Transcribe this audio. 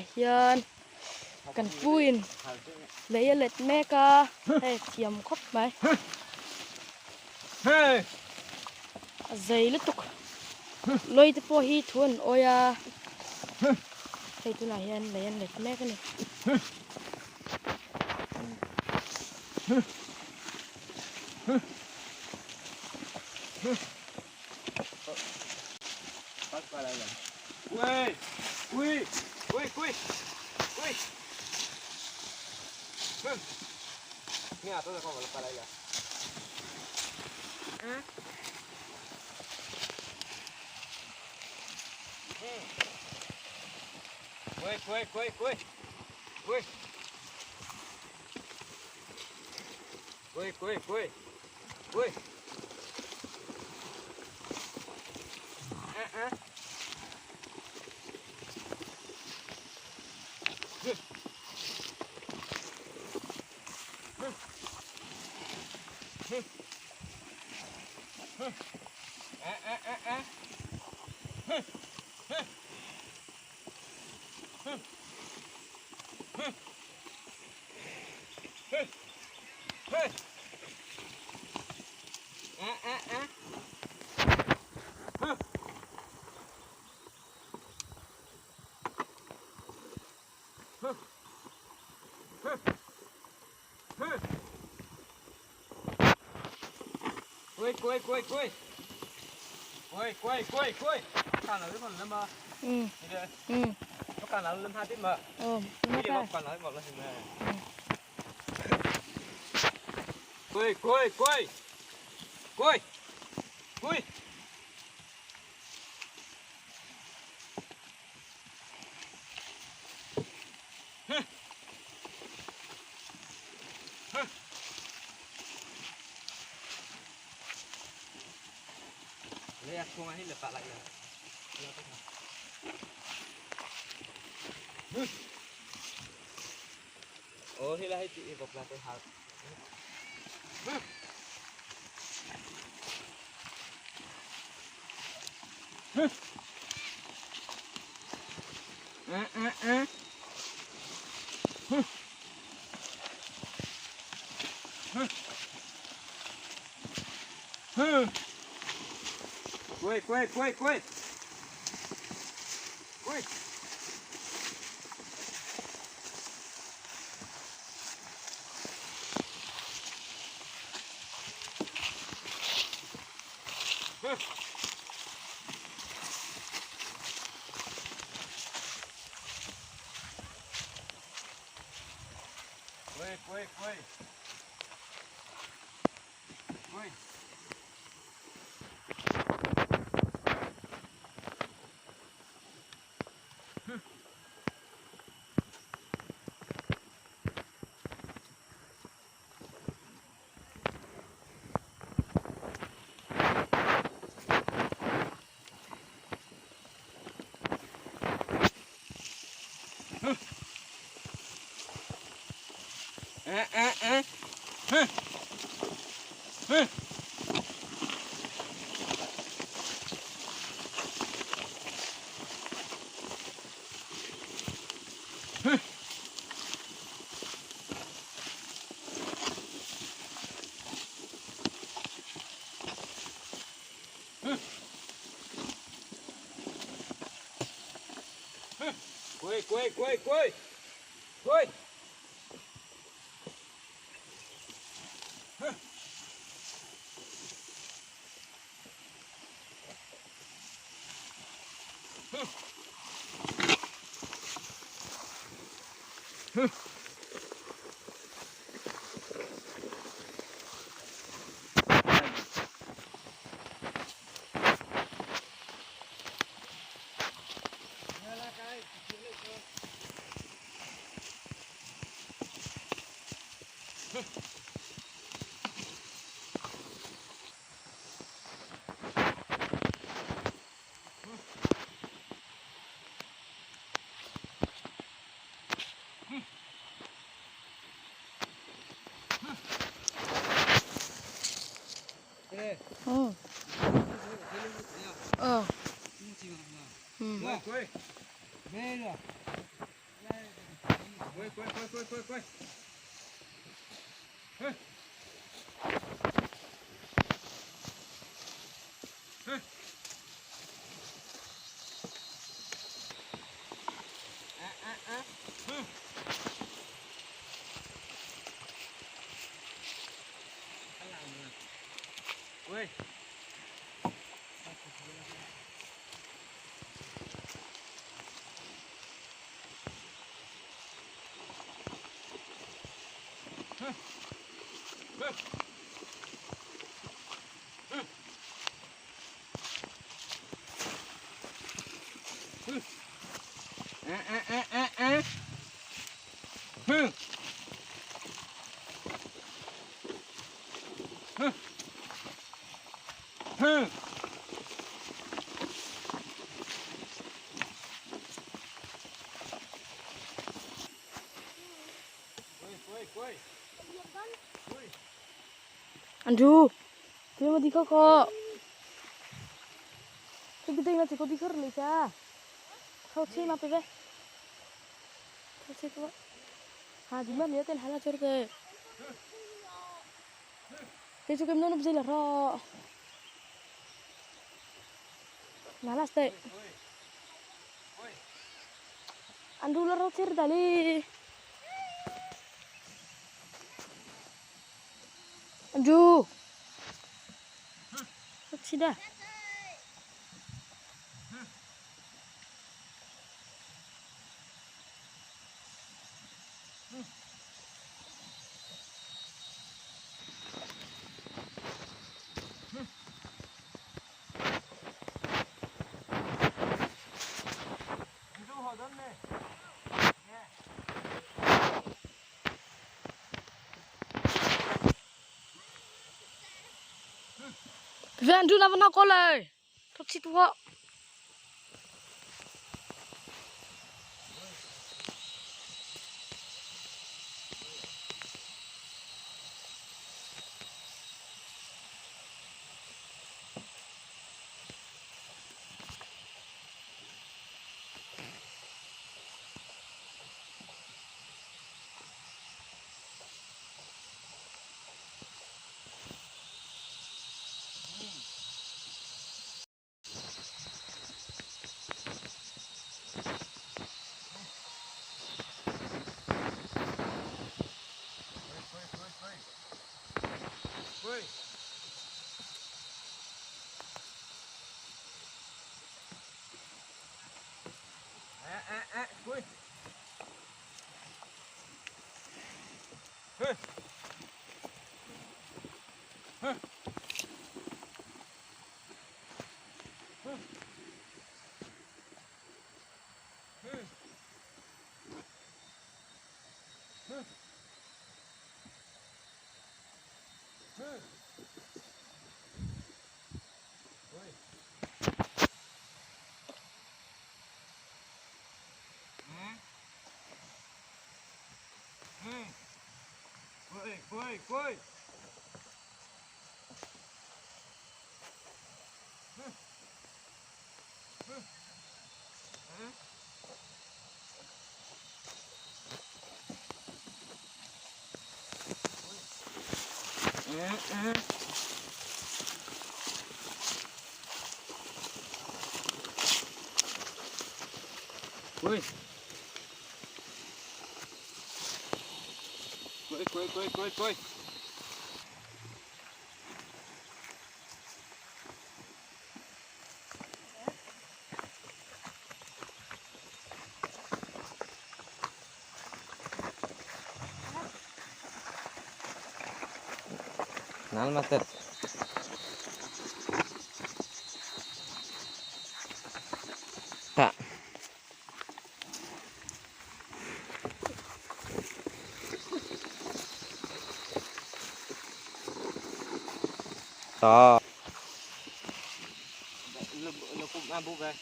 Tunah hian kan pu in lei a let mek a hei thiam khawp mai a zei lutuk lawi te pawh hi thu an awi a hei tunah hian lei an let mek a ni. Andrew, kaya mo di ka ko. Cái là chỉ có đi khơi lấy cha. Khâu chi mà về. Khâu chi tôi. Ha, di mà nhớ tên hala chor ke. Cái chỗ kem nó núp là ro. Nala stay. Andrew la ro chir dali. Andrew. Sida. Andrew na na ko lai. Thot si tuwa. Quay. Quay. Quay quay quay quay. Nal master. Tak. To. Lu mabuk eh.